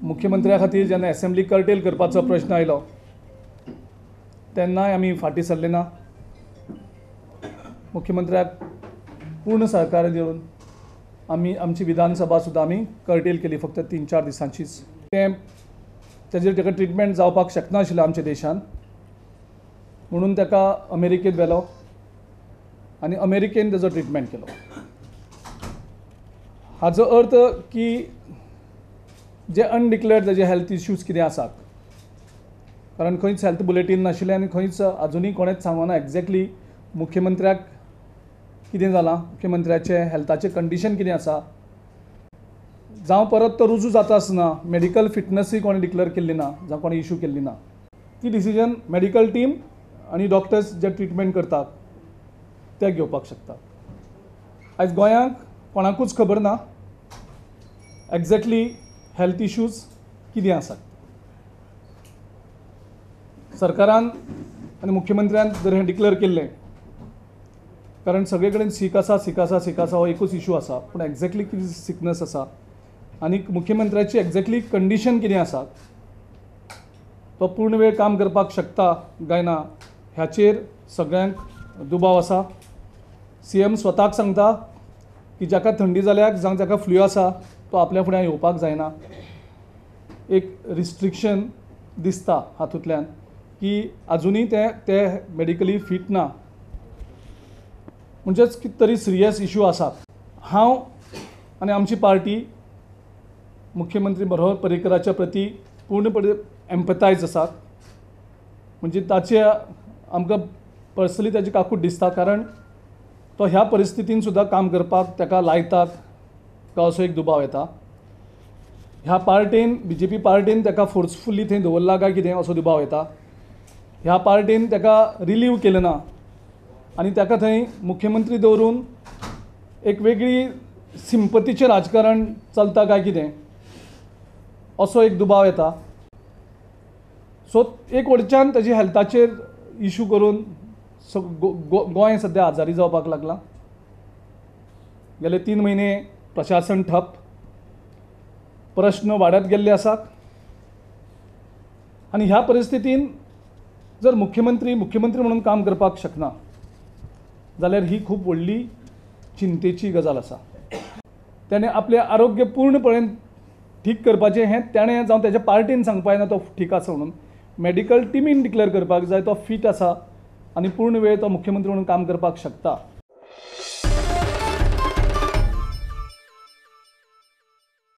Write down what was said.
मुख्यमंत्र्या खातीर जेन्ना assembly cartel करपाचो प्रश्न आयलो तेन्नाय आमी फाटीं सरले ना. मुख्यमंत्र्याक पूर्ण सहकार्य दिवन आमी आमची विधानसभा सुद्दां आमी कर्टेल केली, फक्त 3-4 दिसांचीच. तें ताजेर ताका ट्रिटमेंट जावपाक शकनाशिल्लें आमच्या देशान, म्हणून ताका अमेरिकेंत व्हेलो आनी अमेरिकेन ताजो ट्रिटमेंट केलो. हाजो अर्थ की जे अनडिक्लेअर्ड ताजे हेल्थ इश्यूज कितें आसात, कारण खंयच हेल्थ बुलेटीन नाशिल्लें आनी खंयच आजुनूय कोणेंच सांगना एग्जॅक्टली मुख्यमंत्र्याक कितें जालां, मुख्यमंत्र्याचें हेल्थाचें कंडिशन कितें आसा, जावं परत तो रुजू जाता आसतना मेडिकल फिटनसूय कोणें डिक्लेअर केल्ली ना, जावं कोणें इशू केल्ली ना. ती डिसिजन मेडिकल टीम आनी डॉक्टर्स जे ट्रिटमेंट करतात ते घेवपाक शकतात. आयज गोंयांक कोणाकूच खबर ना एग्जॅक्टली हेल्थ इश्यूज कितें आसात. सरकारान आनी मुख्यमंत्र्यान जर हें डिक्लेअर केल्लें, कारण सगळे कडेन सीक आसा, सीक आसा, सीक आसा हो एकूच इशू आसा, पूण एग्जॅक्टली कितें सिकनस आसा आनी मुख्यमंत्र्याची एग्जॅक्टली कंडिशन कितें आसा, तो पूर्ण वेळ काम करपाक शकता काय ना ह्याचेर सगळ्यांक दुबाव आसा. सी एम स्वताक सांगता की जाका थंडी जाल्या जावं जाका फ्लू आसा तो आपल्या फुड्यान येवपाक जायना. एक रिस्ट्रिक्शन दिसता हातूंतल्यान की आजुनूय ते मेडिकली फीट ना, म्हणजेच कितें तरी सिरियस इशू आसात. हांव आनी आमची पार्टी मुख्यमंत्री मनोहर पर्रीकराच्या प्रती पूर्णपणे एम्पथायज आसात. म्हणजे ताचे आमकां पर्सनली ताची काकूट दिसता, कारण तो ह्या परिस्थितीन सुद्दां काम करपाक ताका लायतात काय असो एक दुबाव येता. ह्या पार्टीन, बी जे पी पार्टीन ताका फोर्सफुली थंय दवरला काय कितें असो दुबाव येता. ह्या पार्टीन ताका रिलीव केलें ना आनी ताका थंय मुख्यमंत्री दवरून एक वेगळी सिंपतीचें राजकारण चलता काय कितें असो एक दुबाव येता. सो एक वटच्यान ताजी हेल्थाचेर इशू करून गोंय सद्या आजारी जावपाक लागलां. गेले 3 म्हयने प्रशासन ठप, प्रश्न वाडत गेल्ले आसात आनी ह्या परिस्थितीन जर मुख्यमंत्री मुख्यमंत्री म्हणून काम करपाक शकना जाल्यार ही खूब व्हडली चिंतेची गजाल आसा. ताणें आपलें आरोग्य पूर्णपणे ठीक करपाचें हें ताणें जावं ताच्या पार्टीन सांगपा जायना तो ठीक आसा म्हणून, मेडिकल टिमीन डिक्लेअर करपाक जाय तो फीट आसा आनी पूर्ण वेळ तो मुख्यमंत्री म्हणून काम करपाक शकता.